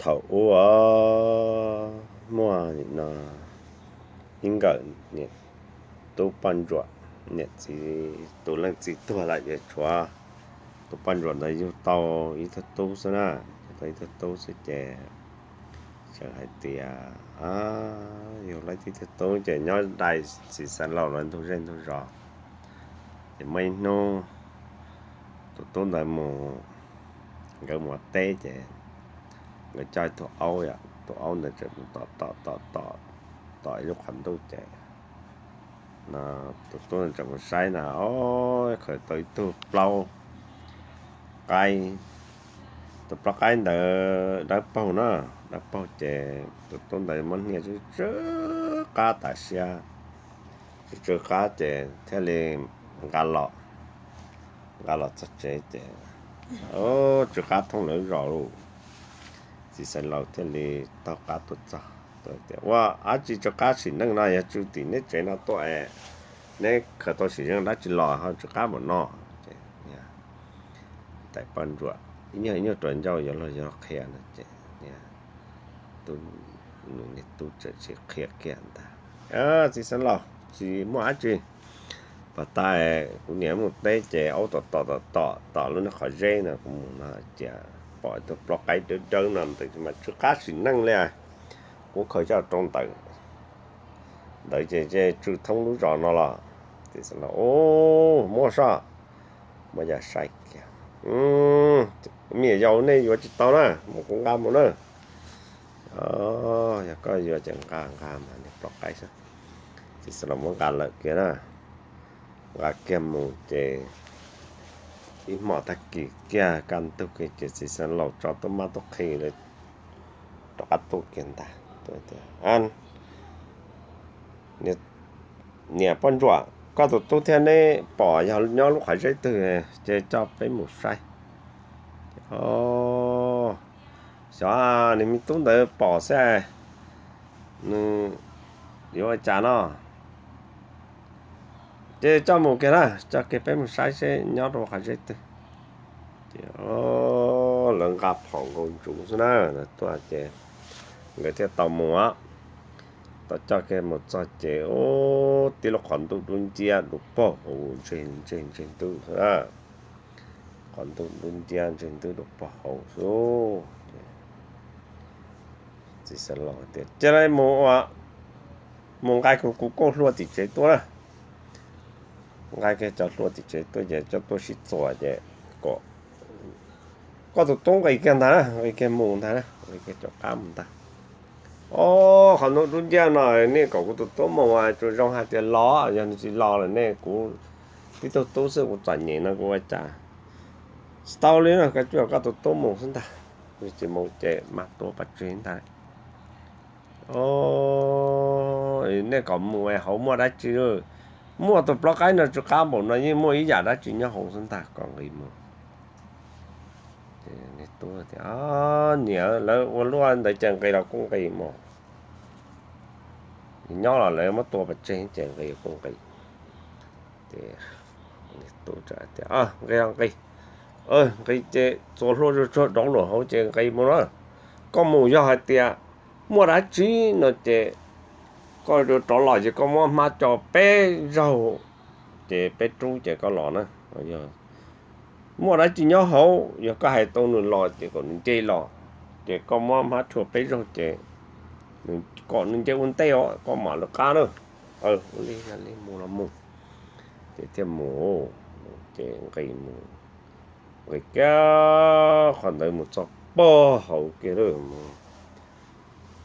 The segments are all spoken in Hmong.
Thaum ub os, muaj nim no ib nkawm niam tub poj ntsuam, niam txiv tus leej txiv tuag lawm ces tshuav tus poj ntsuam ntawd yug tau ib tug tub xwb na, yug tau ib tug tub xwb ces txawm hais tias yug tau ib tug tub ces nyob dai txiv xeev laus lawv ntug zej ntug zos. Ces muaj ib hnub tus tub ntawd mus, nkawd mus ua teb ces nkawd coj ib tug aub, tus aub ntawd txawm mus tom tom tom tom tom ib lub qhov ntuj ces tus tub ntawd txawm mus saib na, o, khaws tau ib tug plaub qaib. Tus plaub qaib ntawd dawb paug na, dawb paug ces tus tub ntawd muab hnia tsw tsw qab tas siab, tsw tsw qab ces thiaj li nqa los, nqa los txog tsev ces tsw qab thoob lawv zos lawm. Txiv xeev laus thiaj li taug qab tuaj txog, tias, Ua dab tsi tsw qab sim neej no, yog tsw tim neb tsev no tuaj es neb khaws tau sim neej dab tsi los ho tsw qab npaum no? Ces niam tais poj ntsuam ib nyuag ib nyuag rua ncauj yuav luag yuav qhia no ces niam tub, niam tub txawm sis qhia kiag ntag, Txiv xeev laus, tsis muaj dab tsi. Pas tas kuv niam mus teb ces aub tom tom tom tom tom lub niag qhov zeb no, kuv mus no cia pom tus plaub qaib dawb dawb no ntawd mas tsw qab sim neej li. Kuv khaws coj rau ntawd, ntawd ces tsw thoob lub zos no los. Txiv xeev laus, Ub, muaj soj, muab coj saib kiag. Me nyuam yaus, nej yuav tsis tau na, mus kuv nqa mus na. Yog koj yuav ces nqa, nqa mas niag plaub qaib xwb. Txiv xeev laus muab nqa lawm kiag na, nqa kiag mus ces ib hmos tag kis kiag kaj ntug kiag ces txiv xeev laus tso tuaj mab tuaj qhi rov qab tuaj kiag ntag, Niam poj ntsuam, koj tus tub thiab neb pom yog nyob lub qhov zeb twg ces coj peb mus saib. Xyov, nws me tub ntawd pom xwb, nws yuav ua cas no? Ces coj mus kiag na, coj kiag peb mus saib seb nyob rau qhov zeb twg. Ces lawv nqa phom nkaus ntsuv xwb na, lawv tuaj ces nkawd thiaj tau mus. Tau coj kiag mus txog ces, ub, tib lub qhov ntuj dub nciab dub paug hauv, ntseg ntseg ntseg ntub xwb na. Qhov ntuj dub nciab ntseg ntub dub paug hauv xwb. Txiv xeev laus tias, Cia li mus ua, mus nqa kuv, kuv kauj hlua tim tsev tuaj na. Nqa kiag cov hlua tim tsev tuaj ces coj tuaj sib txuas ces kom koj tus tub nqis kiag ntag na, nqis kiag mus ntag na, nqis kiag rov qab mus ntag. Ob, qhov ntuj dub nciab no nej kom kuv tus tub mus, tsuas zoo hais tias los, yog nws tsis los lawm nej, kuv tib tug tub xwb kuv txom nyem no kuv ua cas? Tsis tau li no, koj cia koj tus tub mus xwb ntag. Tsis mus ces mas tua pov tseg ntag. Ob, nej kom mus hauv muaj dab tsi? Muaj tus plaub qaib no tsw qab npaum no yeej muaj ib yam dab tsi nyob hauv xwb ntag, kom nqis mus. Niam, lawv ua luaj ntawd ces nqis los kuj nqis mus. Nyob los lawv muab tua pov tseg ces nqis kuj nqis. Tias, Nqis los nqis, nqis ces txua hlua tsuag tsuag rov los hauv ces nqis mus na. Koj mus yog hais tias muaj dab tsi no ces koj rov los ces koj muab hmab tso peb zaug ces peb rub ces koj los na. Muaj dab tsi nyob hauv, yog koj hais tau nws los ces kom nws nce los, ces koj muab hmab rhuav peb zaug ces kom nws nce ua ntej os, koj mam lawv qab na. Ua li, mus los mus. Ces thiaj mus, ces nqis mus, nqis kiag qhov ntawd mus txog pog hauv kiag lawm, mus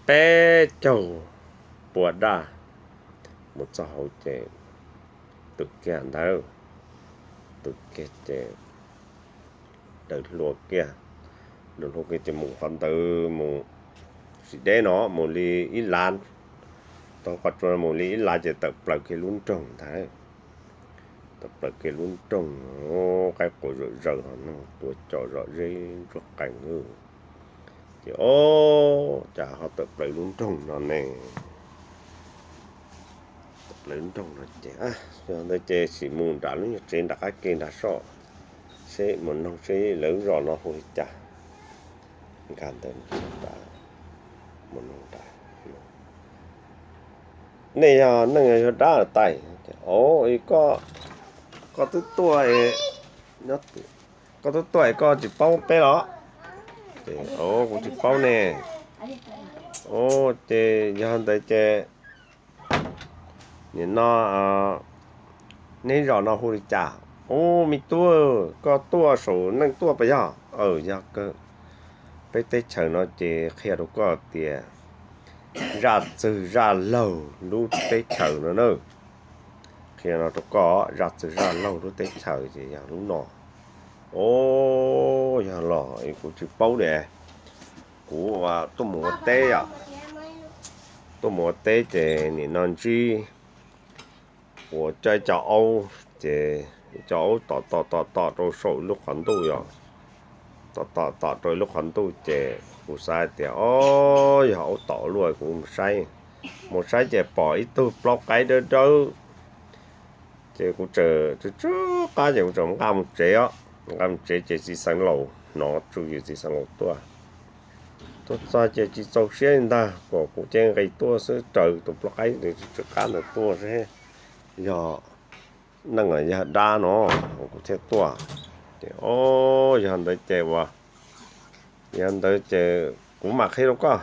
peb caug pua daj, mus txog hauv ces twm kiag ntawd, twm kiag ces daws hlua kiag, daws hlua kiag ces mus qhov ntawd mus tsis deb no, mus li ib lav, tau qhov tsua mus li ib lav ces tawm plaws kiag lub nroog ntag. Tawm plaws kiag lub nroog, qaib qua zom zaws ho no, tua co zom zeb ntsuag qees. Ces ob, cas ho tawm plaws lub nroog no ne? Tawm plaws lub nroog no ces, yog ntawd ces sim mus nram lub nyuag tsev nram qab ke nram soj, seb mus noog seb lawv zos no hu li cas. Nkag ntawd, mus nug, nej yog neeg yog dab tais? Os, koj twb tuaj, koj twb tuaj koj tsis paub peb los? Os, kuv tsis paub ne. Os, ces yog ntawd ces nim no neb zos no hu li cas? Ub, me tub, koj tuaj saum neej tuaj pas yog? Aws, yog kawg. Peb teb chaws no ces qhia rau koj tias zaj txwg zaj laug lub teb chaws no na. Qhia no rau koj, zaj txwg zaj laug lub teb chaws ces yog lub no. Os, yog los kuv tsis paub ne. Kuv tuaj mus ua teb os. Tuaj mus ua teb ces nim no ntsib uas coj ib co aub, ces ib co aub tom tom tom tom rau saum lub qhov ntuj yom. Tom tom tom rau lub qhov ntuj ces kuv xav hais tias, o, yog aub tom luaj, kuv mus saib. Mus saib ces pom ib tug plaub qaib dawb dawb. Ces kuv tseem tsw tsw qab ces kuv tseem nqa mus tsev os. Nqa mus tsev ces txiv xeev laus hnov tsu yws txiv xeev laus tuaj. Tuaj txog ces tsis txaus siab li ntag, kom kuv ces nqis tuaj xwb raws tus plaub qaib tsw tsw qab ntawd tuaj seb yog neeg los yog dab no, kuv thiaj tuaj. Ces, o, yog ntawd ces ua, yog ntawd ces kuv mam qhia rau koj.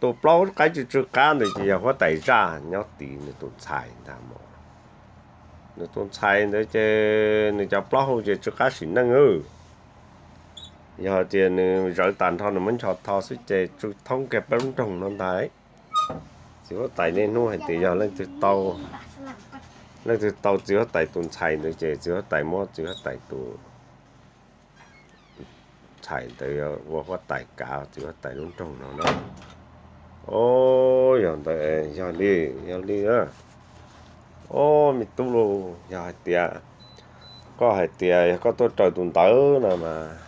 Tus plaub qaib tsw tsw qab ntawd ces yog huab tais zaj nyob tid nws tus ntxhais ntag mog. Nws tus ntxhais ntawd ces nws cov plaub hau ces tsw qab sim neej. Yog tias nws zawv tas nrho nws muab nchos tho xwb ces tsw thoob kiag peb lub nroog no ntag. Txiv huab tais niaj hnub hais tias yog leej twg tau, leej twg tau txiv huab tais tus ntxhais ntawd ces txiv huab tais muab txiv huab tais tus ntxhais ntawd ua huab tais kav txiv huab tais lub nroog no na. O, yog ntawd, yog li, yog li na. O, me tub lauj, yog hais tias koj hais tias yog koj tuaj raws tus ntawd no mas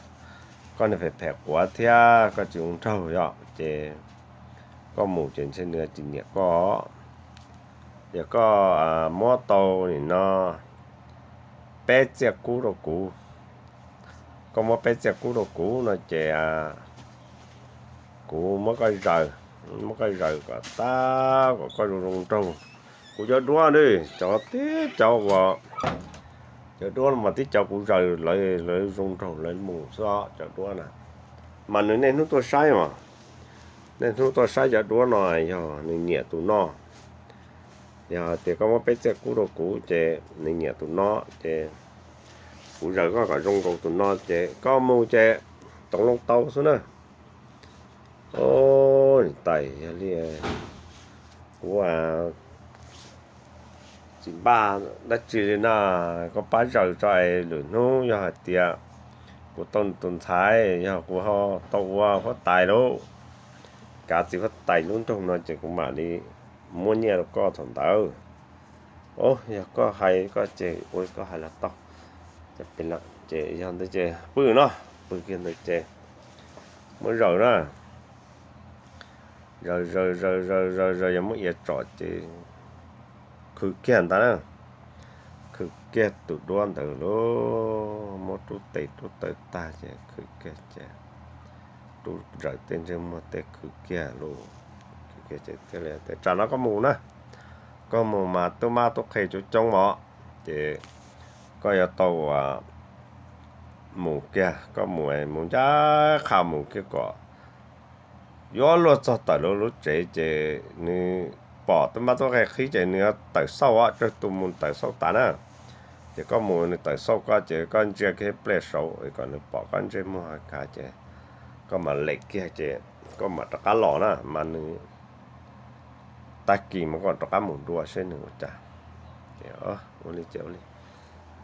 koj niag phem phem quav thiab koj tsis zoo nraug yom, ces koj mus ces ntshe nws tsis nyiam koj. Yog koj muab tau nim no peb txiaj kub rau kuv, koj muab peb txiaj kub rau kuv no ces kuv muab koj zaws, muab koj zaws kom tab kom koj zoo zoo nraug. Kuv cov duab ne, cov tib cov uas, cov duab no mas tib cov kuv zaws lawv, lawv zoo nraug lawv mus xwb cov duab na. Mas nws niaj hnub tuaj saib mas, niaj hnub tuaj saib cov duab no yog nws nyiam tus no. Yog tias koj muab peb txiaj kub rau kuv ces nws nyiam tus no ces kuv zaws koj kom zoo nkaus tus no ces koj mus ces toov loo tau xwb na. O, niam tais, yog li kuv tsis npaj dab tsi li na, koj pab zaws tso es lwm hnub yog hais tias kuv tau tus ntxhais, yog kuv ho tau ua huab tais lauj, kav txiv huab tais lub nroog no ces kuv mam li muab nyiaj rau koj thaum ntawd. O, yog koj hais koj ces ua koj hais los tau. Ces yog ntawd ces pw no, pw kiag ntawd ces muab zaws na. Zaws zaws zaws zaws zaws zaws yog muab iav tsom ces khwv kiag ntag na. Khwv kiag tus duab ntawd lauj, muab rub tes rub taw tag ces khwv kiag ces rub zaws tej ntsej muag tej khwv kiag lauj. Khwv kiag ces thiaj li tias tsam no koj mus na, koj mus mas tub mab tub qhe coob coob os, ces koj yuav tau mus kiag, koj mus mus ncaj qha mus kiag kom yuav luag txog tawm lub lub tsev ces nws pom tub mab tub qhe qhib ces nws yuav tawm xauj, tsawg tus mus tawm xauj tas na. Ces koj mus nws tawm xauj koj ces koj ntsia kiag pliag saud kom nws pom koj ntsej muag kav ces koj mam lem kiag ces koj mam rov qab los na mas nws tag kis mas koj rov qab mus dua seb nws ua cas. Ces ua li ces ua li,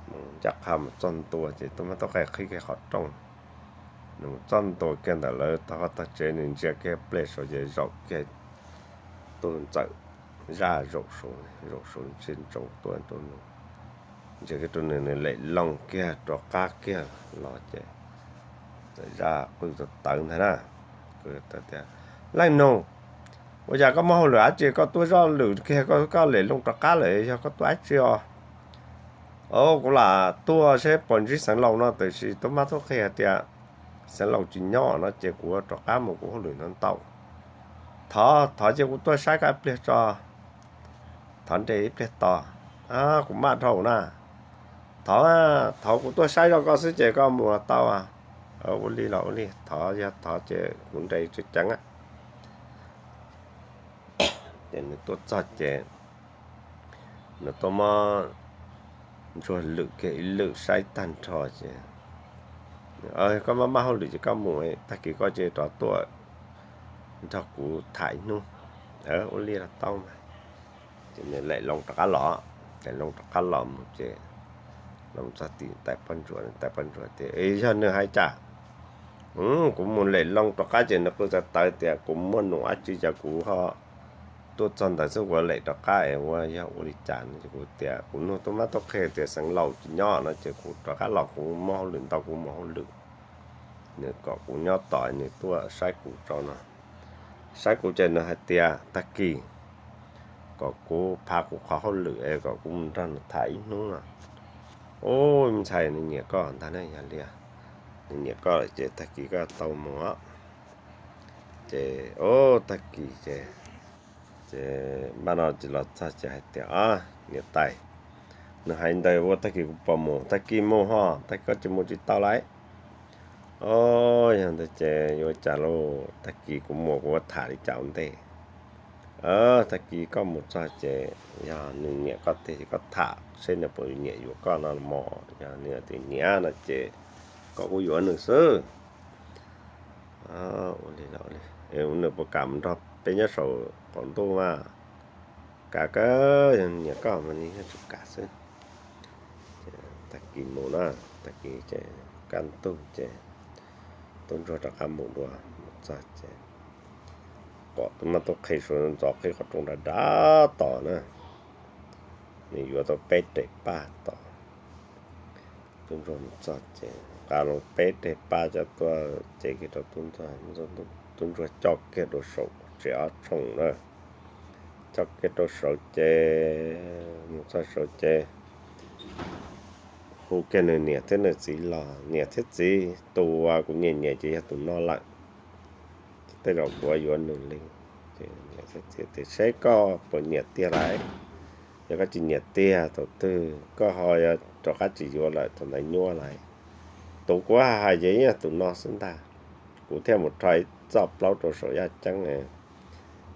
mus ncaj qha mus txog ntua ces tub mab tub qhe qhib kiag qhov rooj. Nws mus txog ntua kiag ntawm lawv tog qhov tog tsev nws ntsia kiag pliag saud ces zaum kiag tus ntxawm zaj zaum saud, zaum saud ntsia ntsoov tuaj rau nws, ntsia kiag rau nws, nws lem loo kiag rov qab kiag los ces ntxawm zaj qw tawv ntag na. Tias, leej nug, ua cas koj muaj hauj lwm dab tsi koj tuaj zaj lwm kiag koj lem loo rov qab lawm yog koj tuaj dab tsi os? O, kuv lam tuaj seb puas ntsib xeev laus no tiam sis tub mab tub qhe hais tias Xeev Laus tsis nyob no ces kuv rov qab mus kuv hauj lwm ntau ntau. Thov, thov ces kuv tuaj saib koj ib pliag tso. Thov nres ib pliag tos. Kuv maj dhau na. Thov, thov kuv tuaj saib zoj koj xwb ces koj mus los tau. Ua li los ua li, thov yog thov ces kuv nres tseem ceev. Ces nws tuaj txog ces nws tuaj muab ntsuag lwm kiag ib lwm saib tag nrho ces, koj maj maj hauj lwm ces koj mus, tag kis koj cia li rov tuaj nrog kuv tham ib hnub. Ua li los tau mas. Ces nws laim loo rov qab los, laim loo rov qab los mus ces los txog tim tais poj ntsuam, tais poj ntsuam tias, Yog nws hais cas? Kuv mus laim loo rov qab ces nws qw txawv tawv tias kuv muaj num dab tsi cas kuv ho tuaj txog ntawd xwb kuv laim rov qab es ua yog ua li cas no. Ces kuv tias kuv nug tub mab tub qhe tias Xeev Laus tsis nyob no ces kuv rov qab los kuv muaj hauj lwm ntau kuv mus hauj lwm. Nws kom kuv nyob tos nws tuaj saib kuv tso no. Saib kuv ces nws hais tias tag kis kom kuv phav kuv qhov hauj lwm es kom kuv mus nrog nws tham ib hnub no. Ub, ntxhais, nws nyiam koj ntag na, yog li nws nyiam koj lawm ces tag kis koj tau mus. Ces ub, tag kis ces, ces npaj no ces los txog ces hais tias, Niam tais, nws hais ntawd ua tag kis kuv puas mus? Tag kis mus ho, tag kis koj tsis mus tsis tau lauj. Ub, yog ntawd ces yuav ua cas lauj? Tag kis kuv mus kuv tham li cas ua ntej? Tag kis koj mus txog ces yog nws nyiam koj tiag ces koj tham seb nws puas nyiam yuav koj no mog. Yog nws tias nyiam no ces koj kuj yuav nws xwb. Ua li, nws puas kam mus nrog peb nyob saum qaum ntuj mas? Kam kawg, yog nws nyiam koj mas nws yeej tsuas kam xwb. Tag kis mus na, tag kis ces kaj ntug ces tub ntsuag rov qab mus dua, mus txog ces pom tub mab tub qhe sawv ntxov qhib qhov rooj dav dav tos na. Nws yuav tau peb reg paj tos. Tub ntsuag mus txog ces nqa los peb reg paj coj tuaj cev kiag rau tub ntsuag, tub ntsuag coj kiag rau saum tsev ob tshooj na. Coj kiag rau saud ces mus txog saud ces hu kiag nws niam thiab nws txiv los, Niam thiab txiv, tus uas kuv nyiam nyiam ces yog tus no lawm. Tej zaum kuv yuav nws li. Niam thiab txiv tias, Seb koj puas nyiam tiag lauj? Yog koj tsis nyiam tiag thaum twg koj ho yuav rov qab tsis yuav lawm, thaum ntawd nyuaj lauj. Tus kuv hais ces yog tus no xwb ntag. Kuv thiaj mus rho ib txoj plaub rau saum yaj ceeb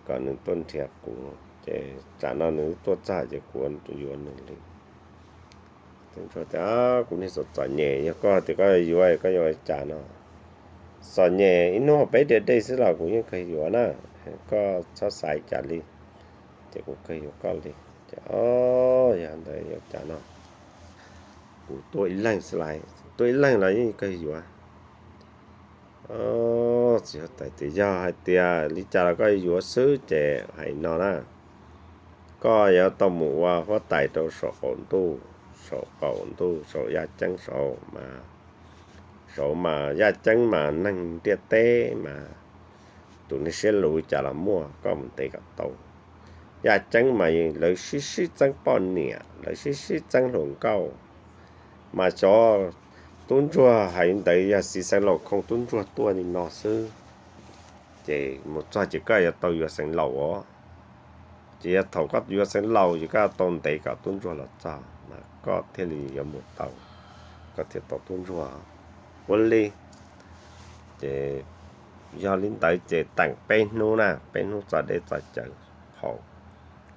kom nws tuaj nrhiav kuv, ces tsam no nws tuaj txog ces kuv yuav nws li. Kuv niag txom txom nyem, yog koj tias koj yuav, koj yuav ua cas no? Txom nyem ib hnub peb diav dej xwb los kuv yeej kawg yuav na, koj txhob xav cas li, ces kuv kawg yuav koj li. Ces, o, yog ntawd yuav cas no? Kuv tuaj ib leeg xwb lauj, tuaj ib leeg los yeej kawg yuav. Txiv huab tais tias, Yog hais tias li cas los koj yuav xwb ces hais no na, koj yuav tau mus ua huab tais rau saum qaum ntuj, saum qaum ntuj, saum yaj ceeb saud mas, saud mas yaj ceeb mas neeg ntiaj teb mas tus neeg siab luv cas los muaj, koj mus ntev kom tau. Yaj ceeb mas lawv sib sib txeeb poj niam, lawv sib sib txeeb hluas nkauj, mas xyov tub ntsuag hais ntawd yog txiv Xeev Laus khoo tub ntsuag tuaj li no xwb. Ces mus txog ces koj yuav tau yuav Xeev Laus os. Ces yog thaum koj yuav Xeev Laus ces koj tau ntev kom tub ntsuag los txog mas koj thiaj li yuav mus tau, koj thiaj tau tub ntsuag. Ua li, ces yog li ntawd ces teem peb hnub na, peb hnub txo dej txo cawv haus,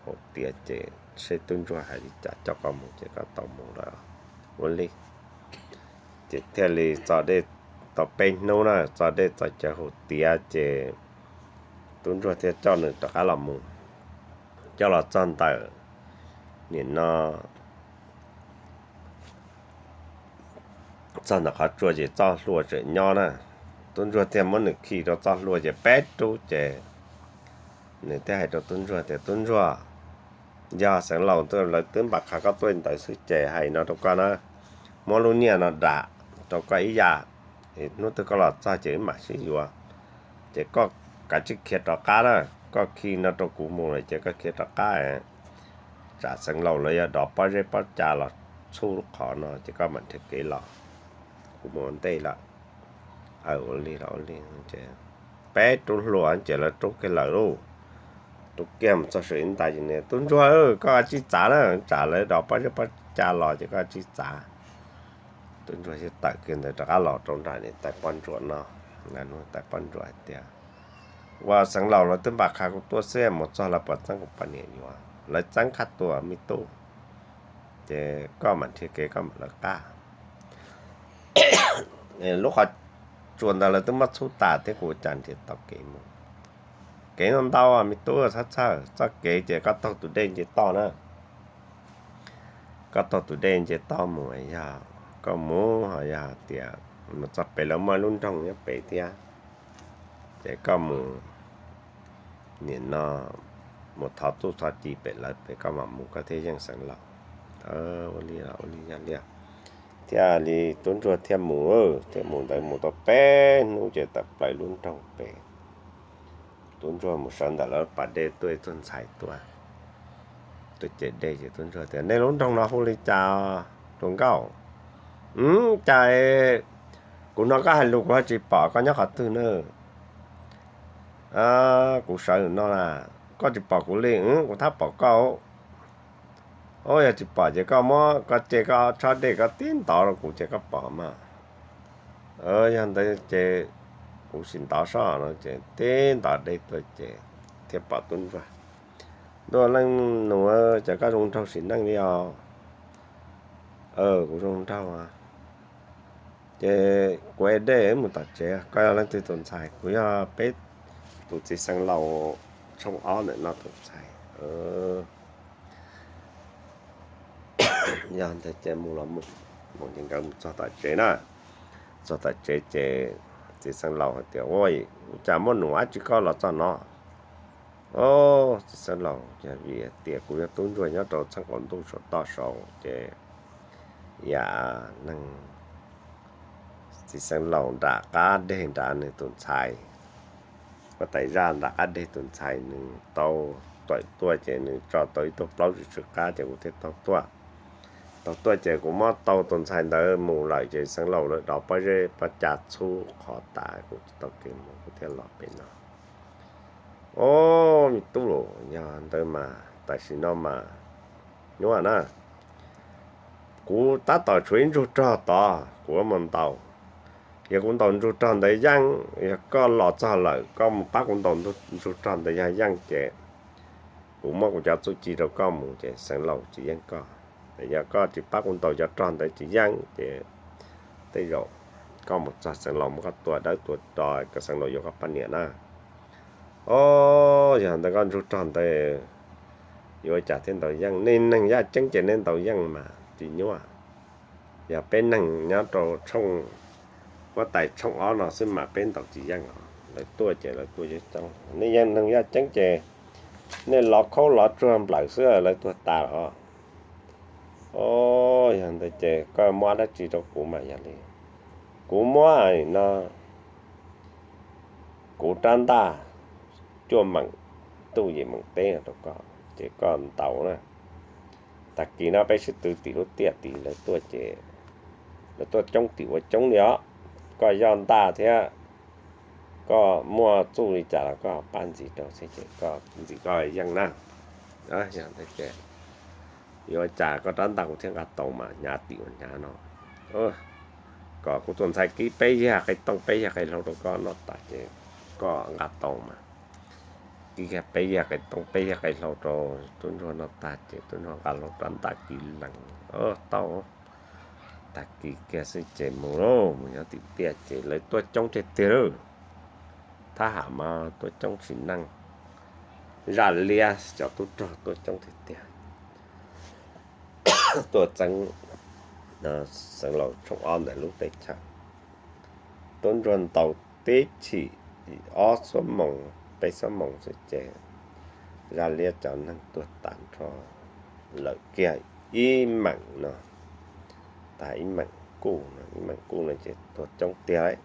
haus tiav ces seb tub ntsuag hais li cas coj koj mus ces koj tau mus lawm. Ua li, ces thiaj li txo dej tau peb hnub na, txo dej txo cawv haus tiav ces tub ntsuag thiaj coj nws rov qab los mus. Coj los txog ntawm, nim no txog ntawm qhov tsua ces txoj hlua tseem nyob na. Tub ntsuag thiaj muab nws khi rau txoj hlua ces peb rub ces nws thiaj hais rau tub ntsuag tias, Tub ntsuag, yog Xeev Laus lawv twb npam qha koj tuaj ntawd xwb ces hais no rau koj na, muab lub nyiaj no dam rau koj ib yam, hnub twg koj los txog ces wb mam sib yuav. Ces koj kav tsij khiav rov qab na, koj khi no rau kuv mus lawm ces koj khiav rov qab, tsam Xeev Laus lawv yog dov pob zeb pob ca los txhub qhov no ces koj mam nrhiav kev los, kuv mus ua ntej lawm. Ua li los ua li, peb rub hlua ces lawv rub kiag lawm lauj. Rub kiag mus txog saum ib nta ces, Tub ntsuag, koj tsis txav na, tsam lawv dov pob zeb pob ca los ces koj tsis txav. Tub ntsuag thiaj tawm kiag ntawd rov qab los rau nram niam tais poj ntsuam no. Niam tais poj ntsuam hais tias, Ua, xeev laus, lawv twb npam qha kuv tuaj xwb, mus txog lawv puas txeeb kuv poj niam yuav? Lawv txeeb qab tua me tub, ces koj mam nrhiav kev koj mam lawv qab. Lub qhov tsua ntawd lawv twb muab txhub tas thiab, kuv ua cas nrhiav tau kev mus? Kev no ntau me tub, txhob txhawj, txoj kev ces koj taug tus dej nce toj na. Koj taug tus dej nce toj mus, yog koj mus ho yog hais tias mus txog pem lawv muaj lub nroog nyob pem thiab, ces koj mus, nim no mus thov txuj thov ci pem lawv pem koj mam mus koj thiaj yeej xeev laus. Ua li los ua li, yog li thiaj li tub ntsuag thiaj mus, thiaj mus ntawd mus tau peb hnub ces tawm plaws lub nroog pem. Tub ntsuag mus sawv ntawm lawv pas dej tuaj ib tug ntxhais tuaj, tuaj cem dej ces tub ntsuag tias, Nej lub nroog no hu li cas, tus nkauj? Cas kuv hnov koj hais lus kuv ho tsis pom koj nyob qhov twg na. Kuv sawv no na, koj tsis pom kuv li, kuv thab pom koj. Yog tsis pom ces koj muab koj ce koj tshob dej koj tib ntov rau kuv ces koj pom mas. Yog ntawd ces kuv sim ntov sob no ces tib ntov dej tuaj ces thiaj pom tub ntsuag. Ntuj, leej nus, cas koj zoo nraug sim neej li os. Kuv zoo nraug. Ces kuv ev dej mus tom tsev, koj yog leej twg tus ntxhais? Kuv yog peb tus txiv xeev laus tshooj ob ntawm no tus ntxhais. Yog ntawd ces mus los mus. Ces nkawd mus txog tom tsev na, txog tom tsev ces txiv xeev laus hais tias, Ua cas muaj nus dab tsi koj los txog no? Txiv xeev laus, Yog vim tias kuv yog tub ntsuag nyob rau txheej qaum ntuj saum toj saud ces, yam neeg txiv xeev laus nram qab deg nrad nws tus ntxhais, huab tais zaj nram qab deg tus ntxhais nws tau tawm tuaj ces nws tso tau ib tug plaub tsw tsw qab ces kuv thiaj taug tuaj. Taug tuaj ces kuv muab tau tus ntxhais ntawd mus lawm ces xeev laus lawv dov pob zeb pob ca txhub qhov tas kuv tsis tau kev mus kuv thiaj los pem no. Au, me tub los, yog ntawd mas tam sim no mas nyuaj na. Kuv tab tom tshuav ib ntsug rog tod kuv mus ntaus. Yog kuv ntaus ntsug rog ntawd yeej, yog koj los txog lawm koj mus pab kuv ntaus ntsug rog ntawd yog yeej ces kuv muab kuv cov txuj ci rau koj mus ces xeev laus tsis yeej koj. Yog koj tsis pab kuv ntaus cov rog ntawd tsis yeej ces tej zaum koj mus txog xeev laus muab koj tua dawb tua do kom xeev laus yuav koj poj niam na. Au, yog ntawd koj ntsug rog ntawd yuav ua cas thiaj ntaus yeej? Nej neeg yaj ceeb ces nej ntaus yeej mas tsis nyuaj. Yog peb neeg nyob rau tshooj, huab tais tshooj ob no xwb mas peb ntaus tsis yeej os. Lawv tuaj ces lawv tuaj coob coob. Nej yog neeg yaj ceeb ces nej lov khaub lov tsuag nplawm xwb lawv tuag tas los. Au, yog ntawd ces koj muab dab tsi rau kuv mas? Yog li kuv muab no kuv rab ntaj cuaj meem ntuj yim meem teb rau koj ces koj ntaus na. Tag kis no peb sib tw tim lub tiaj tid, lawv tuaj ces lawv tuaj coob tim ua coob li os. Koj yoj ntaj thiab koj muaj txuj li cas los koj pab ntxiv rau xwb ces koj ntxim koj yeej na. Yog ntawd ces yuav ua cas koj rab ntaj kuv thiaj nqa tau mas hnyav tim ua hnyav no. Kom kuv tus ntxhais kib peb yag qe tooj peb yag qe hlau rau koj noj tas ces koj nqa tau mas. Kib peb yag qe tooj peb yag qe hlau rau tub ntsuag noj tag ces tub ntsuag nqa hlo rab ntaj kib lees tau. Tag kis kiag xwb ces mus lauj, mus nyob tim tiaj ces lawv tuaj coob tiag tiag lauj. Thab ham mas tuaj coob tsis neej, zaj liab cov tub rog tuaj coob tiag tiag. Tuaj txeeb xeev laus tshooj ob ntawm lub teb chaws. Tub ntsuag ntaus tib chim ob xuab moos peb xuab moos xwb ces zaj liab cov neeg tuag tas nrho lawm kiag ib meem no. Tas ib meem kuj no, ib meem kuj no ces tuag coob tiag.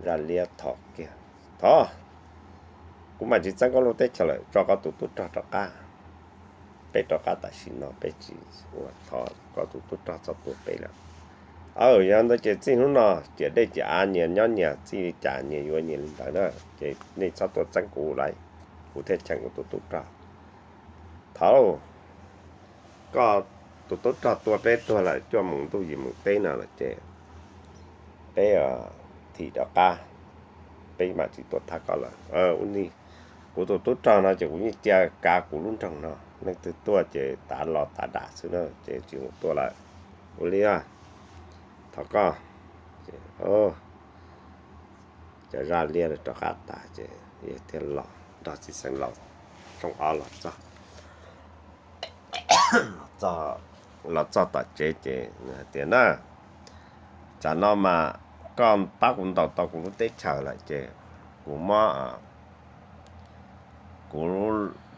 Zaj liab thov kiag, Thov, kuv mam tsis txeeb koj lub teb chaws lawm, tso koj tus tub rog rov qab. Peb rov qab tam sim no, peb tsis ua, thov koj tus tub rog txhob tua peb lawm. Aw, yog ntawd ces txij hnub no ciam dej ciam av nyias nyob nyias, txij li cas nyias yuav nyias li ntawd na, ces nej txhob tuaj txeeb kuv lawm, kuv thiaj cheem kuv tus tub rog. Thaum koj tus tub rog tua peb tuag lawm, cuaj moos ntuj yim moos teb no lawm ces peb thim rov qab, peb mam tsis tuaj thab koj lawm. Ua li, kuv tus tub rog no ces kuv yeej cia kav kuv lub nroog no, leej twg tuaj ces tav los tav dam xwb na, ces tsis mus tuaj lawm. Ua li, thov koj. Cov zaj liab rov qab tas ces yawg thiaj los nrog txiv xeev laus tshooj ob los txog, los txog tom tsev ces hais tias na, tsam no mas koj pab kuv ntaus tau kuv lub teb chaws lawm ces kuv muab kuv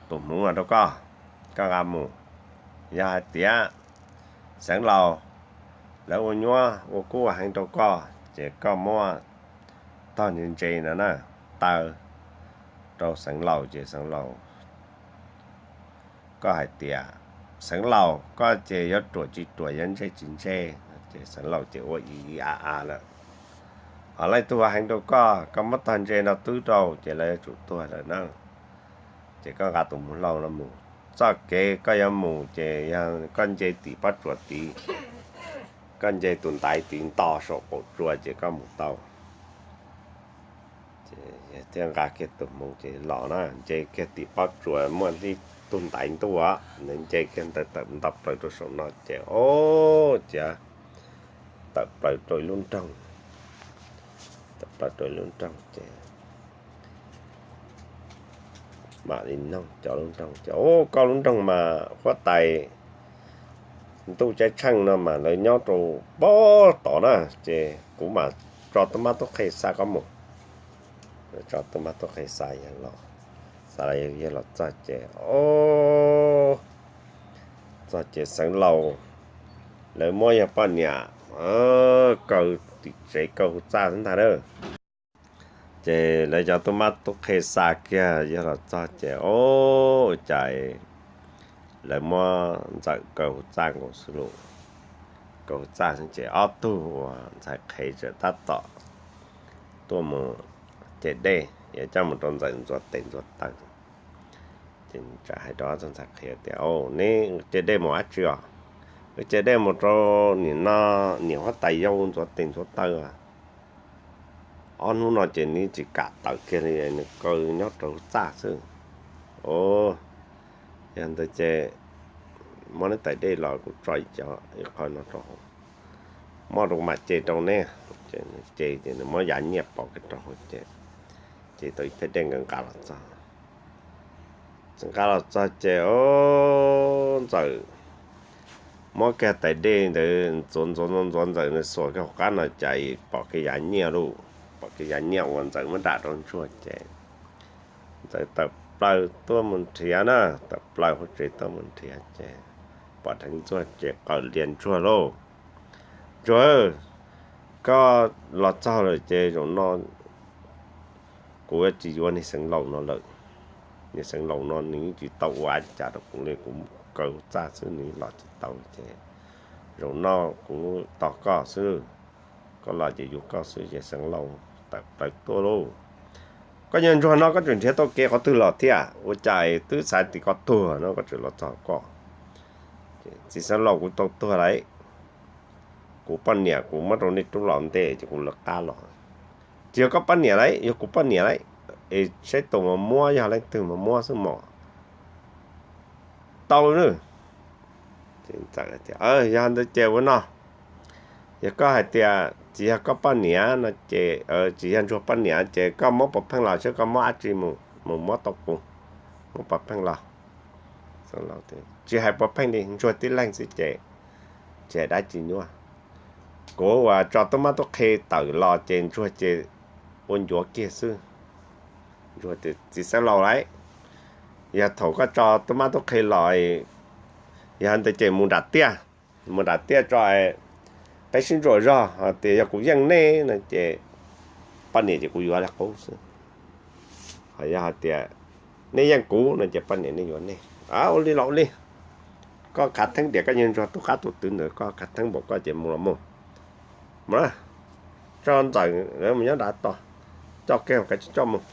tus hmuv no rau koj, koj nqa mus. Yog hais tias xeev laus lawv ua nyuab ua kub ua heev rau koj ces koj muab tog ntse ntse no na, taw rau xeev laus ces xeev laus, koj hais tias, xeev laus, koj ces yuav ruam tsis ruam, yuav ntse tsis ntse, ces xeev laus ces ua ib a a lawm. Ho leej twg ua heev rau koj, koj muab tog ntse no twb rau ces lawv yuav tsum tuag lawm na. Ces koj nqa tus hmuv hlau no mus, txoj kev koj yuav mus ces yog koj nce tim pob tsuas tid, koj nce tus ntaiv tid nto saum qaum tsua ces koj mus tau. Thiaj nqa kiag tus hmuv ces los na, nce kiag tim pob tsuas muaj ib tug ntaiv ntuj, nws nce kiag ntawd tawm nto plaws rau saum no ces o, cia tawm plaws rau ib lub nroog, tawm plaws rau ib lub nroog ces mam li noog cov lub nroog ces, o, koj lub nroog mas huab tais ntuj caij tsheej no mas lawv nyob rau pob tod na, ces kuv mam tso tub mab tub qhe xa koj mus. Tso tub mab tub qhe xa, xa los txog ces, o, txog ces xeev laus lawv muab yog poj niam kaw tim tsev kaw hu txaj ntag na. Ces lawv cov tub mab tub qhe xa kiag yog los txog ces, o, cas lawv muab ntxawm kaw hu txaj nkaus xwb lauj. Kaw hu txaj xwb ces ob tug uas ntxhais qhev tseem tab tom tuaj mus ce dej yuav coj mus rau ntxawm ntxuav tes ntxuav taw. Ces hais rau ob tug ntxhais qhev tias, neb ce dej mus dab tsi os? Wb ce dej mus rau nim no niam huab tais yau ntxuav tes ntxuav taw. Ob hnub no ces nws tsis kam tawm kiag li, nws kaw nyob rau hauv txaj xwb. O, yog ntawd ces muab neb tais dej los kuv tso ib co ib qho no rau hauv, muab rau mam ce rau neb. Ces nws ce ces nws muab yav nyiaj pov kiag rau hauv ces, ces tau ib tais dej nqa nqa los txog. Txawm nqa los txog ces, o, ntxawm muab kiag tais dej ntawd ntxuav ntxuav ntxuav ntxuav, ntxawm nws xuas kiag hauv qab no cas pom kiag yav nyiaj lauj, pom kiag yav nyiaj uas ntxawm muab dam rau ntsuag ces ntxawm tawm plaws tuaj mus nrhiav na, tawm plaws hauv tsev tuaj mus nrhiav ces pom dheev ntsuag ces qawm lias ntsuag lauj. Ntsuag, koj los txog lawm ces zaum no kuv yuav tsis yuav niag xeev laus no lawm. Niag xeev laus no nws yeej tsis tau ua cas rau kuv li, kuv kaw txaj xwb nws los tsis tau ces zaum no kuv tos koj xwb. Koj los ces yuav koj xwb ces xeev laus tawm plaws tuaj lauj. Koj niag ntsuag no koj tseem nrhiav tau kev qhov twg los thiab? Ua cas twb xav tias koj tuag no koj tseem los txog koj? Txiv xeev laus, kuv tau tuag lawm. Kuv poj niam kuv muab rau nej rub los ntej ces kuv lawv qab los. Tsis yog koj poj niam lawm, yog kuv poj niam lawm. Es saib tus mas muab, yog leej twg mas muab xwb mos. Tau na. Yog ntawd ces ua no, yog koj hais tias tsis yog koj poj niam no ces, tsis yog ntsuag poj niam ces koj muab puas pheej los, saib koj muab dab tsi mus, mus muab tau kuv, muab puas pheej los. Tsis hais puas pheej li, ntsuag tib leeg xwb ces tsis hais dab tsi nyuaj. Kuv uas tso tub mab tub qhe tawm los ces ntsuag ces ua ncuav kiag xwb. Ntsuag tias, txiv xeev laus lawm, yog thaum koj tso tub mab tub qhe los, yog ntawd ces mus nram tiaj, mus nram tiaj tso, peb sib ntsuas zog, ho tias yog kuv yeej nej no ces poj niam ces kuv yuav li qub xwb. Ho yog hais tias nej yeej kuv no ces poj niam nej yuav nej. Ua li los ua li, koj khav theeb diam, koj niag ntsuag tub qab tub twv ntawd koj khav theeb npaum koj ces mus los mus. Mus na, tso Ntxawm lawv mus nyob nram tod, coj kiag kav tsij coj mus.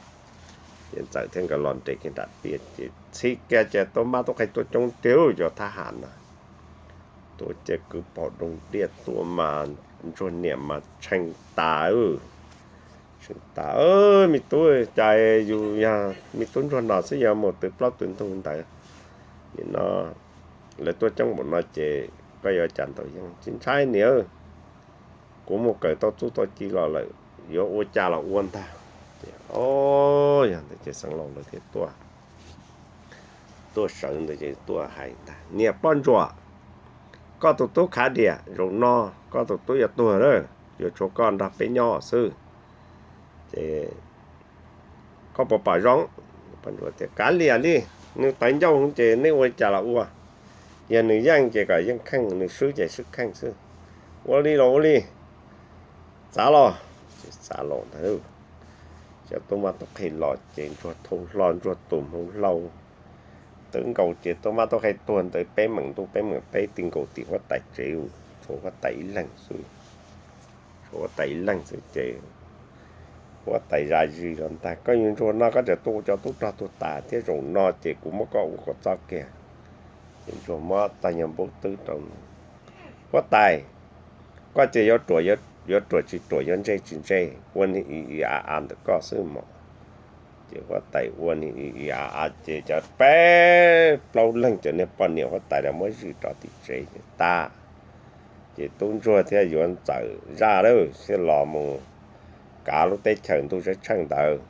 Ces Ntxawm thiab nkawd los nres kiag nram tiaj ces txhij kiag ces tub mab tub qhe tuaj coob tiag cov thab ham na. Tuaj ces kwv pom doog diaj tuaj mas ntsuag niam mas tshee tas, tshee tas. Me tub, cas yus yog me tub ntsuag no xwb yuav mus twv plaub twv ntug ntawd, nim no lawv tuaj coob npaum no ces koj yuav cas ntau yeej tsis ntshai niam. Kuv mus kawm tau txuj tau ci los lawm, yuav ua cas los ua ntag. Ces o, yog ntawd ces Xeev Laus lawv thiaj tuaj, tuaj sawv ntawd ces tuaj hais ntag, niam poj ntsuam, koj tus tub Khav Diam, zaum no koj tus tub yuav tuag lawm, yuav tshuav koj nrog peb nyob xwb. Ces koj puas pom zoo? Poj ntsuam tias, kav liam li, nws tawv ncauj ces nej ua li cas los ua. Yog nws yeej ces kom yeej kheej, nws swb ces swb kheej xwb. Ua li los ua li, txav los. Ces txav los ntag. Cov tub mab tub qhe los ces ntsuag thau hlo ntsuag tus hmoov hlau twb nkaus ces tub mab tub qhe tuag ntawd peb meem ntuj peb meem teb ti nkaus tim huab tais tsev, tshuav huab tais ib leeg xwb. Tshuav huab tais ib leeg xwb ces huab tais zam zis los ntag, koj yug ntsuag no koj tseem tuaj ua cov tub rog tuag tas thiab, zaum no ces kuv muab koj ua kom txob kiag. Ces ntsuag muab txoj nyuag npub twb rau, huab tais, koj ces yuav ruam, yuav ruam tsis ruam, yuav ntseg tsis ntseg, ua niag i i a a ntawm koj xwb mog. Ces huab tais ua niag i i a a ces cov peb plaub leeg cov niag poj niam huab tais los muab zij rau tim tsev ces tag. Ces tub ntsuag thiaj yuav Ntxawm zaj lawm thiaj los mus kav lub teb chaws ntuj sab tsheej ntawd.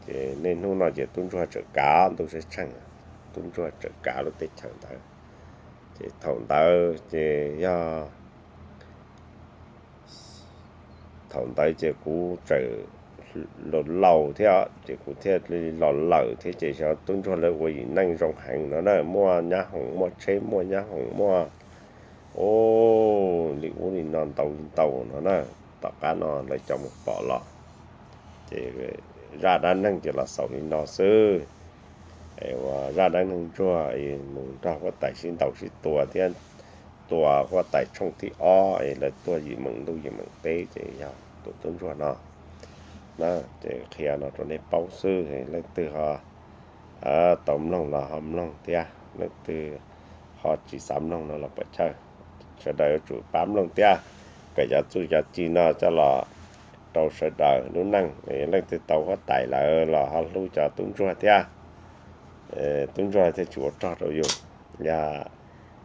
Ces niaj hnub no ces tub ntsuag tseem kav ntuj sab tsheej, tub ntsuag tseem kav lub teb chaws ntawd. Ces thaum ntawd ces yog thaum ntawd ces kuv tseem laus laus thiab ces kuv thiaj li los lawm thiab ces xyov tub ntsuag lawv ua yim neej zoo heev no na, muaj nyab hoom muaj tsheb muaj nyab hoom muaj, o, li ub li no ntau li ntau no na. Tom qab no lawv cov mus pom los ces zaj dab neeg ces los xaus li no xwb. Es ua zaj dab neeg ntsuag mus nrog huab tais sib ntaus sib tua thiab tua huab tais tshooj thib ob es lawv tuag yim meem ntuj yim meem teb ces yog tus tub ntsuag no na. Ces qhia no rau nej paub xwb, leej twg ho tau mloog los ho mloog thiab, leej twg ho tsis xav mloog no los puas chawj. Sawv daws yuav tsum pab mloog thiab, kom cov txuj cov ci no coj los rau sawv daws lub neej. Leej twg tau huab tais lawm los ho hlub cov tub ntsuag thiab, tub ntsuag thiaj tsis ua rog rau yus. Yog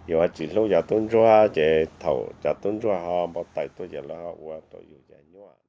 yus ho tsis hlub cov tub ntsuag ces thaum cov tub ntsuag ho npau taws tuaj ces lawv ho ua rau yus yag nyuaj.